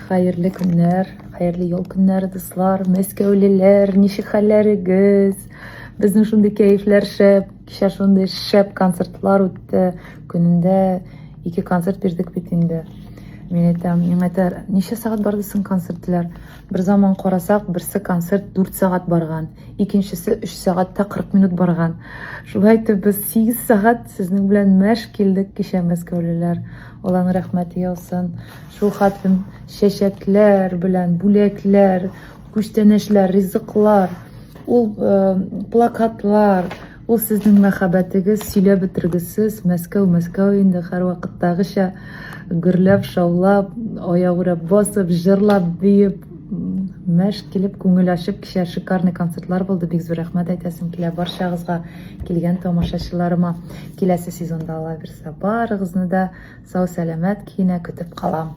Хәерле көннәр, хәерле ял көннәре, дуслар, мәскәүлеләр, ничек хәлләрегез? Безнең шундый кәефләр шәп, кичә шундый шәп концертлар үтте. Көнендә ике концерт бирдек бит инде. Мин әйтәм, миңа әйтәләр, ничә сәгать барды соң концертлар? Бер заман карасак, берсе концерт 4 сәгать барган, икенчесе 3 сәгать тә 40 минут барган. Шулай итеп без 8 сәгать сезнең белән мәш килдек кичә, мәскәүлеләр. Алланың рәхмәте яусын. Шул хәтлем чәчәкләр белән бүләкләр, күчтәнәчләр, ризыклар, ул э, плакатлар, ул сезнең мәхәббәтегез сөйләп бетергесез. Мәскәү, Мәскәү инде һәрвакыттагыча гөрләп, шаулап, аягүрә басып, җырлап, биеп, мәш килеп, күңел ачып, кичә шикарный концертлар булды. Бик зур рәхмәт әйтәсем килә барчагызга, килгән тамашачыларыма. Киләсе сезонда Алла бирсә, барыгызны да сау-сәламәт көенә көтеп калам.